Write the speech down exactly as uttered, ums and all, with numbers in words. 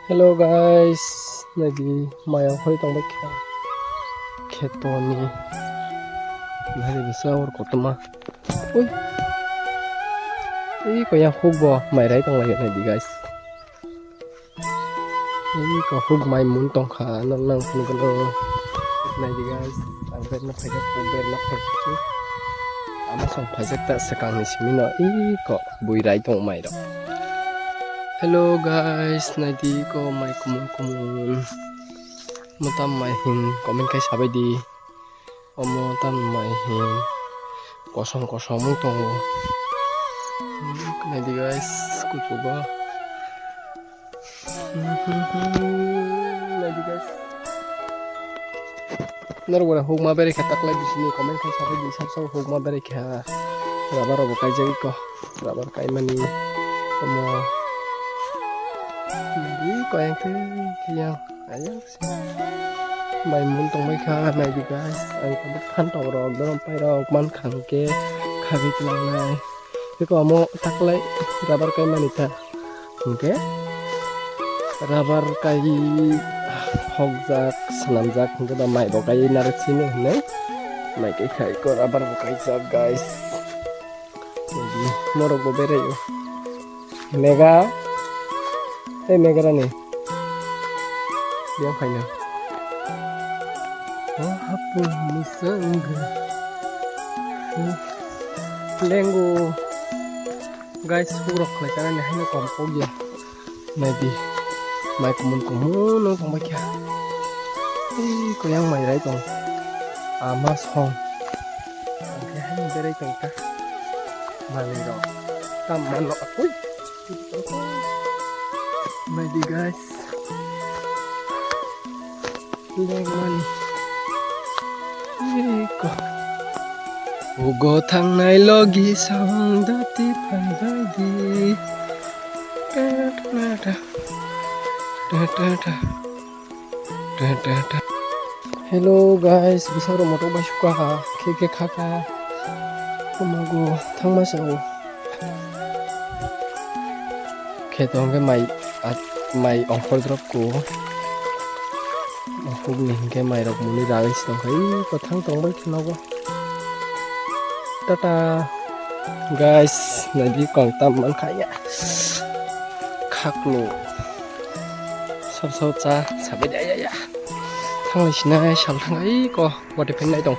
Hello guys, naidi mai ongkhorwi tongbai kha khetoni. Naidi bwsa hor kotorma. Ui. Ui, koyang huk bo mai rai tonglaio naidi guys. Ui, ko huk mai mun tongkha, nang nang phunukno. Naidi guys, ang berna phaijak, huk berna phaijak. Ama song phaijak ta swkangni simino, ui, ko bui rai tong mai rok. Hello guys, naidi ko mai kumun kumun. Mo tam mai hin comment khai sabai di. Omo tam mai hin kosom kosom wng tongo. Naidi guys, kuchugo. Naidi guys. Norok wala hukma berai kha taklai bisini comment khai sabai di sab sab hukma berai kha. Rubber rok bo kaijak iko. Rubber kaimani omo. Naidi koyang khe yang ayang. Mai mun tongbai kha, naidi guys. Ang tabuk phan tok rok, dorom pai rok man kha hwnkhe khabi tlangnai. Beko amo taklai rubber kai mani ta. Hwnkhe rubber kai hokjak, swnamjak hwnkhe ba mai bo kai narwk sini hwnwi. Mai kai khai ko rubber bo kaijak guys. Morok bo berai o. Mega. Hey, Mega Rani. Yang khaina. Oh, hapu musang. Lengo. Guys, hurok khlai chana ni haino kom kok ya. Naidi. Mai kumun kumun no tong bakya. Ei, koyang mai rai tong. Ama song. Ang khe haino berai tong ta. Manwi rok. Tam mano akui. Naidi guys. Lengmani. Iko. Ugo thangnai logi song dati phaibai di. Ta ta ta. Ta ta ta. Hello guys, bwsarok motok bai suka ha, khe khe kha kha. Omago thangma sao. Kheto hwnkhe mai, mai ongkhor drop ko. Hukni hwnkhe mai rok muni ragwi se tongkha. Ih, kwthang tongbai kheno bo. Tata. Guys, naidi kong tam mankha ya. Khaklo. Sab sab cha sabai ya ya ya. Thanglai sinai sal thanglai ko. Wate phenai tong.